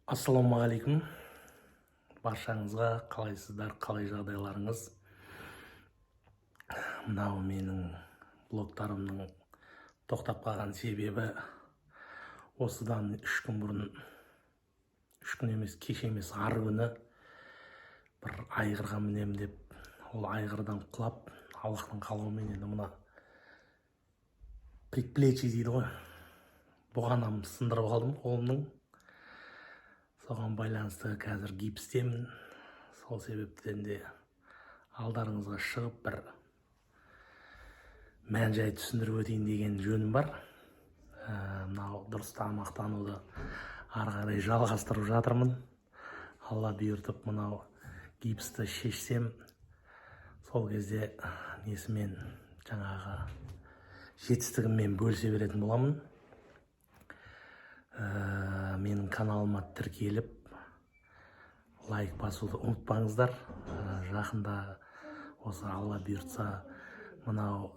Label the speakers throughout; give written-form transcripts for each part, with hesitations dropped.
Speaker 1: Ассалаумағалейкум баршаңызға! Қалайсыздар, қалай жағдайларыңыз? Мынау менің блогтарымның тоқтап қалған себебі осыдан 3 күн бұрын, 3 күн емес, кеше емес, арғы күні бір айғырға мінемін деп, ол айғырдан құлап, Аллахтың қалауымен енді мына предплечье дейді ғой, бұғанамды сындырып алдым қолымның. Соған байланысты қазір гипстемін. Сол себептен де алдарыңызға шығып, бір мән жай түсіндіріп өтейін деген жөнім бар. Мынау дұрыс тамақтануды ары қарай жалғастырып жатырмын. Алла бұйыртып, мынау гипсті шешсем, сол кезде несімен, жаңағы жетістігіммен бөлісе беретін боламын. Менің каналыма тіркеліп, лайк басуды ұмытпаңыздар. Жақында осы, Алла бұйыртса, мынау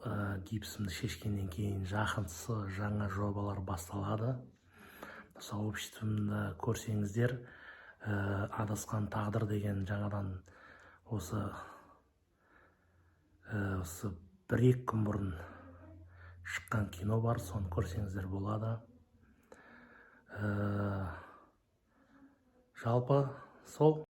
Speaker 1: гипсімді шешкеннен кейін жақынсы жаңа жобалар басталады. Сообществомды көрсеңіздер, «Адасқан тағдыр» деген жаңадан осы 1-2 күн бұрын шыққан кино бар, соны көрсеңіздер болады. Жалпы сол.